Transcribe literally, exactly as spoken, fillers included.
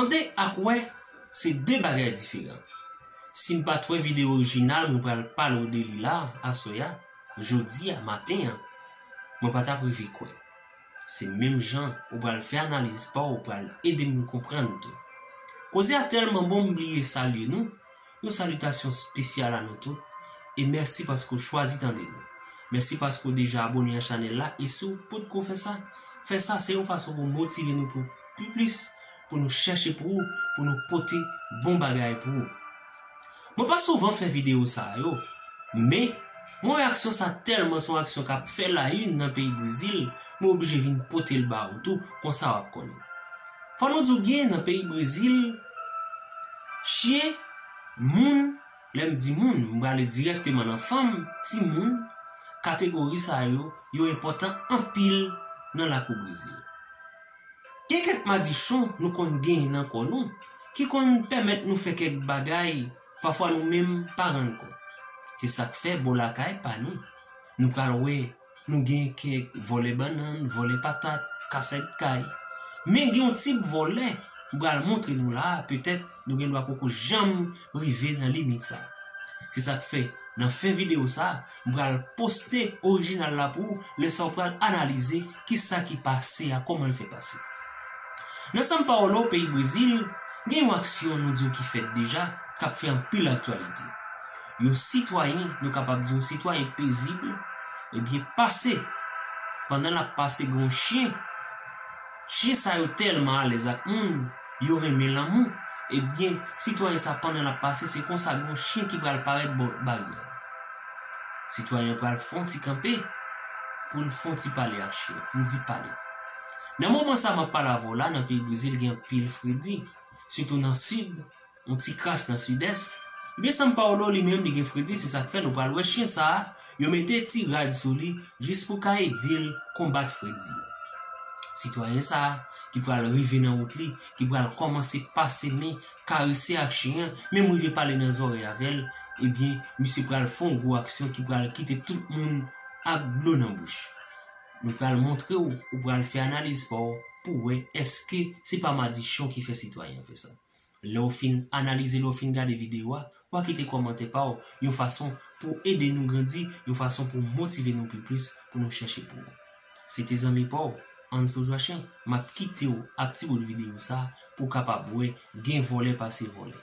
Tande ak wè, se de bagay diferan. Si m pa t wè videyo orijinal mwen pral pale w de li la, aswè a, jodi a, maten an, mwen pa t ap rive kwè. Se menm jan ou pral fè analiz pa w, ou pral ede m konprann tou. Koze a tèlman bon, m bliye salye nou. Yon salitasyon espesyal a nou tout, e mèsi paske w chwazi tande nou. Mèsi paske w deja abòne a chanèl la, e si w potko fè sa, fè sa, se yon fason pou motive nou pou pi plis, pou nou chèche pou ou, pou nou pote bon bagay pou ou. Mwen pa souvan fè videyo sa yo, men mwen wè aksyon sa tèlman se yon aksyon k ap fè la une nan peyi Brezil, mwen oblije vin pote l ba ou tou, konsa w ap konnen. Fò nou di w byen, nan peyi Brezil, chen, moun, lè m di moun, m prale dirèkteman nan fanm, timoun, kategori sa yo, yo enpòtan anpil nan lakou Brezil. Gen kèk madichon nou konn genyen nan kò nou ki konn pèmèt nou fè kèk bagay pafwa nou menm pa rann kont. Se sa k fè bò lakay pa nou, nou pral wè nou gen kèk vòlè bannann, vòlè patat, kasèk kay. Men gen yon tip vòlè m pral montre nou la a, petèt nou gendwa poko janm rive nan limit sa a. Se sa k fè, nan fen videyo sa a, m pral poste orijinal la pou ou, lè sa w pral analize kisa ki pase a, kòman l fè pase. Nan São Paulo, peyi Brezil, gen yon aksyon nou di w ki fèt deja, k ap fè anpil aktyalite. Yon sitwayen, nou kapab di yon sitwayen pezib, ebyen pase, pandan l ap pase gen yon chen, chen sa yo tèlman alèz ak moun, yo renmen lanmou, ebyen sitwayen sa pandan l ap pase, se konsa gen yon chen ki pral parèt bò baryè a. Sitwayen an pral fè yon ti kanpe pou l fè yon ti pale ak chen an. M di pale. Nan moman sa m ap pale avè w la, nan peyi Brezil gen anpil fredi, sitou nan sid, yon ti kras nan sidès. Ebyen São Paulo li menm li gen fredi, se sa k fè nou pral wè chen sa a, yo mete ti rad sou li jis pou ka ede l konbat fredi a. Sitwayen sa a ki pral rive nan wout li, ki pral kòmanse pase men, karese ak chen an, menm rive pale nan zòrèy avè l, ebyen misye pral fè yon gwo aksyon ki pral kite tout moun ak dlo nan bouch. Nou pral montre w, ou pral fè analiz pa w pou w wè èske se pa madichon ki fè sitwayen an fè sa. Lè w fin analize, lè w fin gade videyo a, w a kite kòmantè pa w, yon fason pou ede nou grandi, yon fason pou motive nou pi plis pou nou chèche pou ou. Se te zanmi pa w, Anso Joachim, m ap kite w ak ti bout videyo sa pou w kapab wè gen vòlè pase vòlè.